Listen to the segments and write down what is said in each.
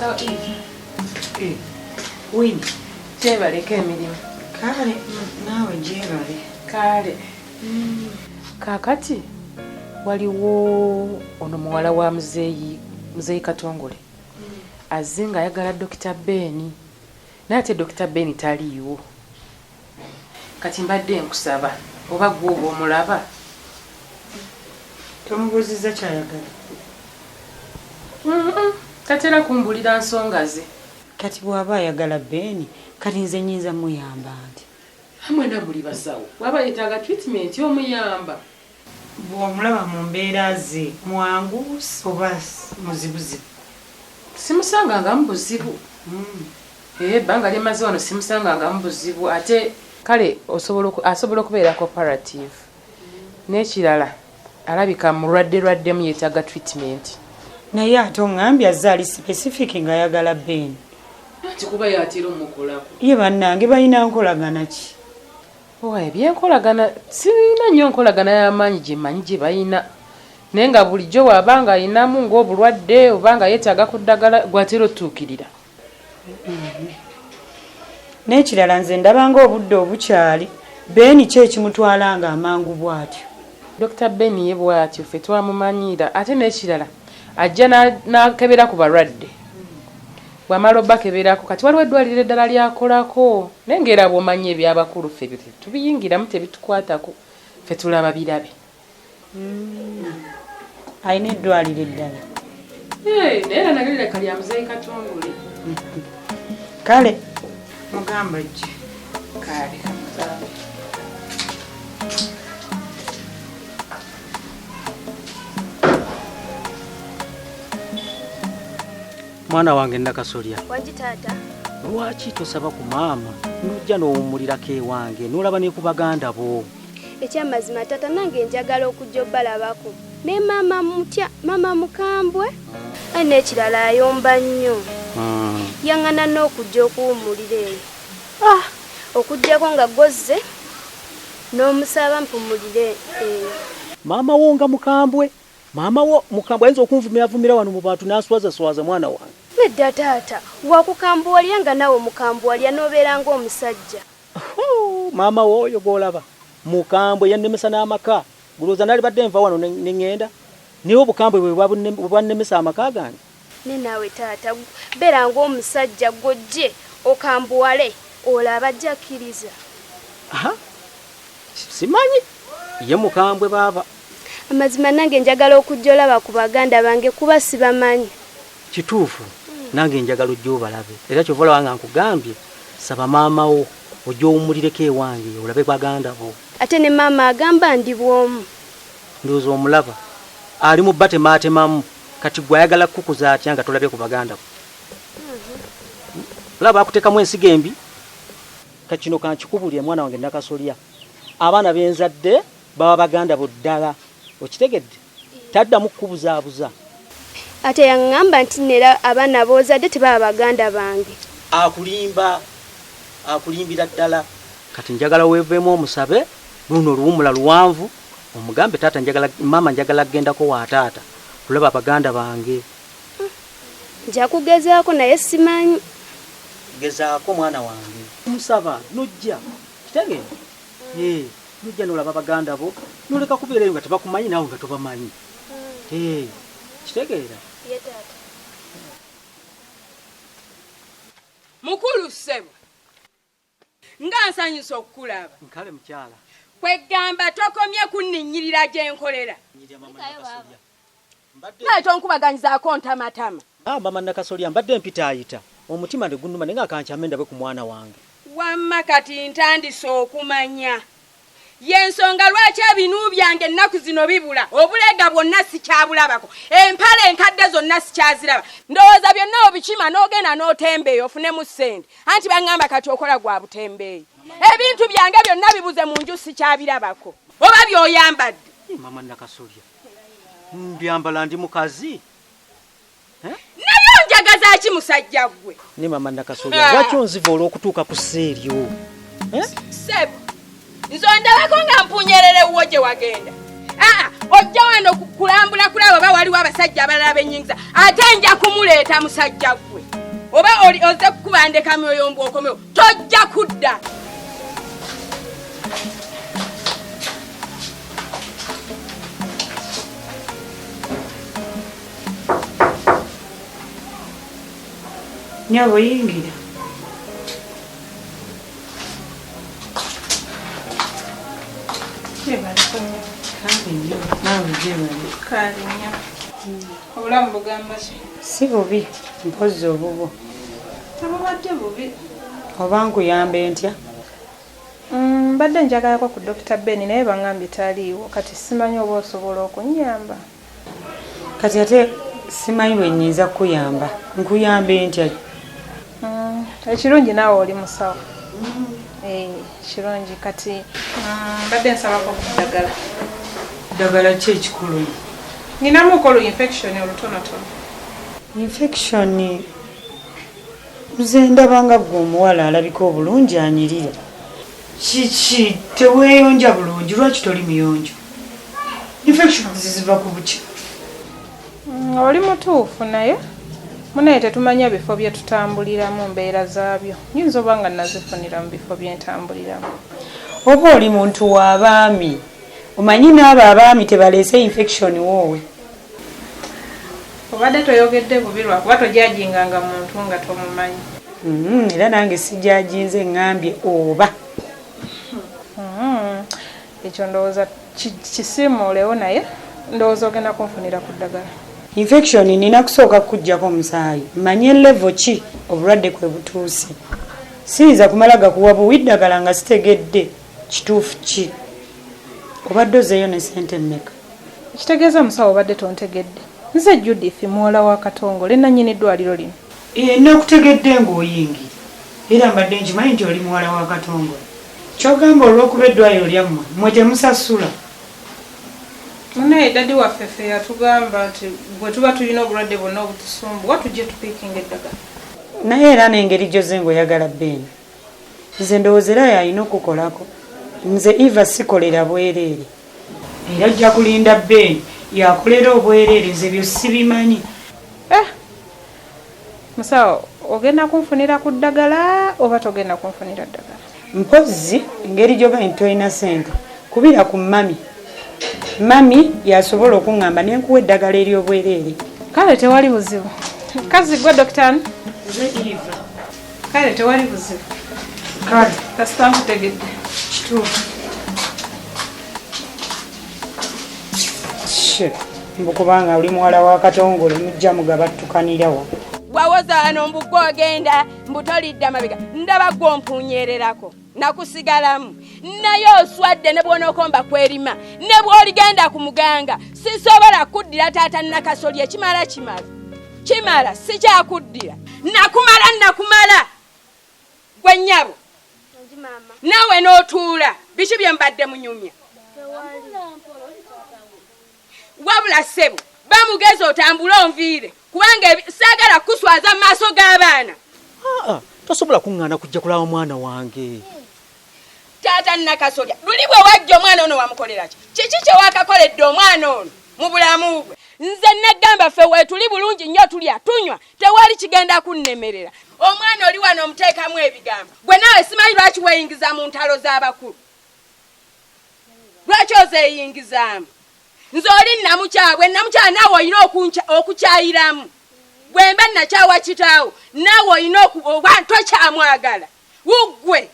Musawo Eve. Eh, Winnie. Gyebaleko emirimu. Kale naawe gyebale. Kale. Kaakati waliwo ono muwala wa muzeeyi muzeeyi Katongole azze ng'ayagala Dokita Ben naye ate Dokita Ben taliiwo. Kati mbadde nkusaba oba gwe oba omulaba. Tomubuuzizza ky'ayagala? Tatera kumbulira nsonga ze. Kati bw'aba ayagala Ben, kati nze nnyinza muyamba nti? Mwena muli basawo, bw'aba yeetaaga treatment omuyamba. Bw'omulaba mu mbeera ze mwangu oba muzibuzibu? Simusangangamu buzibu. Eh, ebbanga lye mmaze wano simusangangamu buzibu ate kale osobola asobola okubeera cooperative. N'ekirala alabika mulwadde lwaddemu yeetaaga treatment. Naye ate ongambye azze ali specific ng'ayagala Ben. Anti kuba y'atera omukolako. Ye bannange balina nkolagana ki? Oh, ebyenkolagana sirina nnyo nkolagana y'amaanyi gye mmanyi gye balina naye nga bulijjo bw'aba ng'alinamu ng'obulwadde oba nga yeetaaga ku ddagala gw'atera otutuukirira. N'ekirala nze ndaba ng'obudde obukyali, Ben ki ekimutwala nga amangu bw'atyo? Dokita Ben ye bw'atyo ffe twamumanyiira ate n'ekirala ajja n'akebera ku balwadde bw'amala obakeberako kati waliwo eddwaliro eddala ly'akolako naye ng'era bw'omanyi eby'abakulu ffe ebyo tetubiyingiramu tebitukwatako ffe tulaba birabe. Alina eddwaliro eddala. Naye era nalyo lirabika lya muzeeyi Katongole. Kale mugamba ajje. Kale kamugambe. Mwana wange Nakasolya. Wangi taata. Lwaki tosaba ku maama n'ojja n'owummulirako ewange n'olaba ne ku baganda bo? Ekyamazima taata nange njagala okujja obalabako naye maama mutya maama mukambwe aye n'ekirala ayomba nnyo yangana n'okujja okuwummulira eyo ah okujjako nga gozze n'omusaba mpumulire eyo. Maama wo nga mukambwe maama wo mukambwe ayinza okunvumiravumira wano mu bantu n'answazaswaza mwana wange. Nedda taata wakukambuwalira nga naawe omukambuwalira n'obeera ng'omusajja. Maama wo oyo gw'olaba mukambwe yannemesa n'amaka. Gulowooza nalibadde nva wano ne ŋŋenda? Naye obukambwe bwe bwe bwannemesa amaka gange. Naye naawe taata beera ng'omusajja gwe ojje okambuwale olabe ajja akkiriza. Simanyi ye mukambwe baaba. Amazima nange njagala okujja olaba ku baganda bange kuba sibamanyi. Kituufu nange njagala ojje obalabe era kyova olaba nga nkugambye saba maama wo ojje owummulireko ewange olabe baganda bo. Ate ne maama agamba ndi bwomu. Ndowooza omulaba ali mu batemaatemamu kati gwe ayagala kukukuza atya nga tolabye ku baganda bo? Olaba akuteekamu ensigo embi. Kati kino kankikubulire mwana wange Nakasolya, abaana be nzadde baba baganda bo ddala okitegedde? Taddamu kukubuzaabuza. Ate yaŋŋamba nti nno era abaana b'ozadde tebaba baganda bange. Akulimba, akulimbira ddala. Kati njagala weeveemu omusabe, luno oluwummula luwanvu, omugambe taata njagala, maama njagala kugendako wa taata kulaba baganda bange. Nja kugezaako naye simanyi. Gezaako mwana wange. Musaba n'ojja, kitegeera? Hee. Nojja nolaba baganda bo noleka kubeera eyo nga tebakumanyi naawe nga tobamanyi. Hee, kitegeera? Ye taata. Mukulu ssebo, nga nsanyuse okukulaba. Nkale mukyala. Kweggamba tokomye kunninnyirira gye nkolera. Naye tonkubaganyizaako ntamatama. Ah, mama Nakasolya mbadde mpitaayita omutima ne gunnuma naye nga kankyame ndabe ku mwana wange. Wamma kati ntandise okumanya. Y'ensonga lwaki ebinu byange ennaku zino bibula, obuleega bwonna sikyabulabako, empale enkadde zonna sikyaziraba. Ndowooza byonna obikima n'ogenda n'otembeeya ofunemu ssente. Anti baŋŋamba kati okola gwa butembeeyi. Ebintu byange byonna bibuze mu nju sikyabirabako. Oba by'oyambadde. Mama Nakasolya, mbyambala ndi mukazi. Naye onjagaza ki musajja gwe? Ne mama Nakasolya, lwaki onziva olw'okutuuka ku ssa eryo? Ssebo, nze ondabako nga mpunyerera ewuwo gye wagenda. Aa, ojja wano kulambula kulaba oba waliwo abasajja abalala benyingiza, ate nja kumuleeta musajja gwe. Oba oli ozze kukuba ndeka myoyo mbu okomewo, tojja kudda. Nyabo yingira. Obulamu bugamba ki? Si bubi, mpozzi obubwo. Tebubadde bubi. Oba nkuyambe ntya? Mbadde njagalako ku Dokita Ben naye bangambye taliiwo, kati simanyi oba osobola okunnyamba. Kati ate simanyi bwe nnyinza kukuyamba. Nkuyambe ntya? Ekirungi naawe oli musawo. Kirungi kati mbadde nsabako ku ddagala. Ddagala ki ekikulu? Ninamuko lu infection olutonotono. Infection nze ndaba nga ggwe omuwala alabika obulungi anyirira. Kiki teweeyonja bulungi, lwaki toli muyonjo? Infections ziva ku buki? Oli mutuufu naye munaye tetumanya bifo bye tutambuliramu mbeera zaabyo. Nyinza oba nga nazifunira mu bifo bye ntambuliramu. Oba oli muntu w'abaami, omanyi n'abo abaami tebaleese infection woowe. Obadde toyogedde bubi lwakuba tojajinganga muntu nga tomumanyi. Era nange sijajinze ŋŋambye oba. Ekyo ndowooza kisiimuulewo naye ndowooza ogenda kunfunira ku ddagala. Infection nina kusooka kukuggyako omusaayi mmanye level ki obulwadde kwe butuuse. Siyinza kumala gakuwa buwi ddagala nga sitegedde kituufu ki. Obadde ozzeeyo ne ssente mmeka? Ekitegeeza musawo obadde tontegedde. Nze Judith muwala wa Katongole nannyini ddwaliro lino. Nakutegedde ng'oyingira era mbadde nkimanyi nti oli muwala wa Katongole. Ky'ogamba olw'okuba eddwaliro lyammwe mmwe temusasula? Munaye dadi waffe ffe yatugamba nti bwe tuba tulina obulwadde bwonna obutusumbuwa tujje tupiikinga eddagala. Naye era n'engeri gy'ozze ng'oyagala Ben, nze ndowooza era y'alina okukolako. Nze Eva sikolera bwereere. Era ajja kulinda Ben y'akolera obwereere, nze byo sibimanyi. Musawo, ogenda kunfunira ku ddagala oba togenda kunfunira ddagala? Mpozzi engeri gy'oba nti tolina ssente, kubira ku mami. Mami y'asobola okuŋŋamba ne nkuwa eddagala ery'obwereere. Kale tewali buzibu. Kazi gwe Dokita ani? Nze Eva. Kale tewali buzibu. Kale. Kasita nkutegedde. Kituufu. Mbu kubanga oli muwala wa Katongole mujja mugabattukanirawo. Wawoza wano mbu gwe ogenda mbu tolidda mabega, ndaba gwe ompuunyererako nakusigalamu. Naye oswadde ne bw'onookomba kwerima ne bw'oligenda ku muganga sisobola kuddira taata Nakasolya. Ekimala kimala kimala, sikyakuddira. Nakumala nakumala gwe nnyabo, naawe n'otuula. Biki bye mbadde munyumya? Wabula ssebo bamugezi otambule onviire, kubanga saagala kuswaza mu maaso g'abaana. Tosobola kuŋŋaana kujja kulaba mwana wange. Taata Nakasolya, luli bwe wajja omwana ono wamukolera ki? Kiki kye wakakoledde omwana ono mu bulamu bwe? Nze negamba ffe weetuli bulungi nnyo, tulya tunywa, tewali kigenda kunnemerera. Omwana oli wano omuteekamu ebigambo. Gwe naawe simanyi lwaki weeyingiza mu ntalo z'abakulu. Lwaki ozeeyingizaamu? Nze oli nnamukyawa, bwe nnamukyawa naawe olina okukyayiramu. Bwe mba nnakyawa kitaawo, naawe olina oba tokyamwagala. Wuggwe.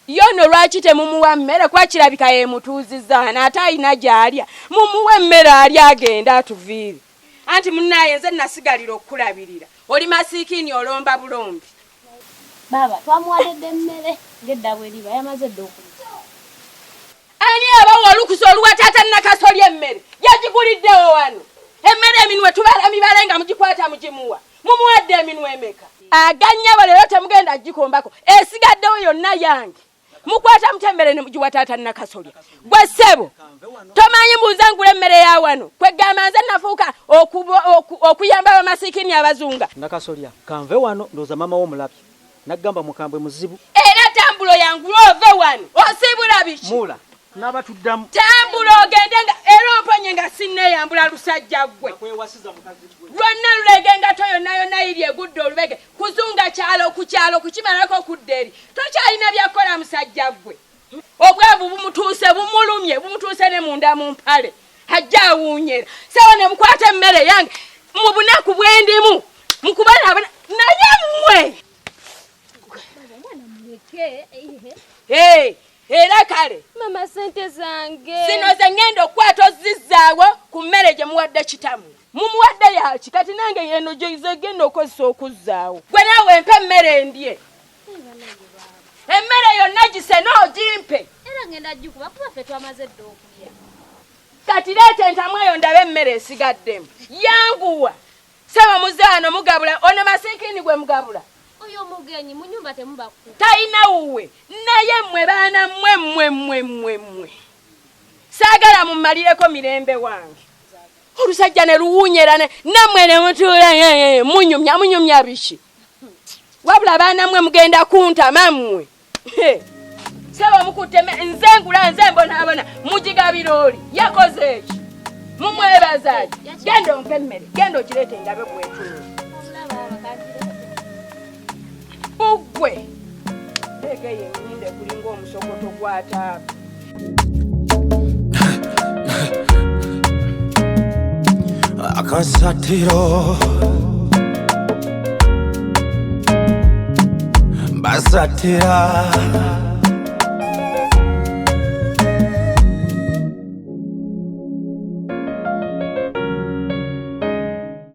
Ye ono lwaki temumuwa mmere? Kuba kirabika yeemutuuzizza wano ate alina gy'alya. Mumuwe emmere alye agende atuviire. Anti munnaaye nze nasigalira okukulabirira. Oli masiikiini olomba bulombi. Baaba twamuwadde emmere ng'edda bwe liba yamaze dda okulya. Ani abawa olukusa oluwa taata Nakasolya emmere? Yagiguliddewo wano. Emmere eminwe tubala mibale nga mugikwata mugimuwa. Mumuwadde eminwe emeka? Agannyabo leero temugenda gikombako. Esigaddewo yonna yange. Mukwata mutya emmere ne mugiwa taata Nakasolya? Gwe ssebo, tomanyi mbuuza ngula emmere ya wano. Kwegamba nze nafuuka okuyamba abamasiikini abazunga. Nakasolya, kanve wano, ndowooza maama wo mulabye. Nagamba mukambwe muzibu. Era tambulo yangula ove wano. Osiibula biki? Muula. N'abatuddamu. Tambula ogende nga era omponye nga sinneeyambula lusajja ggwe. Lwonna lulega engato yonna yonna iri egudde olubege kuzunga kyalo ku kyalo kukimalako kudda eri. Tokyalina byakukola musajja ggwe. Obwavu bumutuuse bumulumye bumutuuse ne munda mu mpale. Ajja awuunyera. Sawa ne mukwata emmere yange mu bunaku bwe ndimu mukubalaabala naye mmwe. Era kale mama sente zange zino ze ŋŋenda okukwata ozizzaawo ku mmere gye muwadde kitamu. Mumuwadde yaki kati nange eno gye genda okukozesa okuzzaawo. Gwe naawe mpa emmere ndye. Emmere yonna gisene ogimpe. Era ŋŋenda gikuba kuba ffe twamaze dda okulya. Kati leeta entamu eyo ndabe emmere esigaddemu. Yanguwa. Saba muzaano mugabula ono masinkini gwe mugabula. Oyo omugenyi mu nnyumba temuba ku. Talina wuwe naye mmwe baana mmwe mmwe mmwe mmwe mmwe. Saagala mummalireko mirembe wange. Olusajja ne luwunyera nammwe ne mutuula munyumya munyumya biki. Wabula baana mmwe mugenda kuntama mmwe. Saba mukutte nze ngula nze mbonaabona mugigabira oli yakoze eki mumwebaza ki. Genda ompe emmere genda ogireete ndabe bwetunula. Buggwe legeyo ennyindo ekulinga omusokoto gwa taabu. Akasatiro basatira.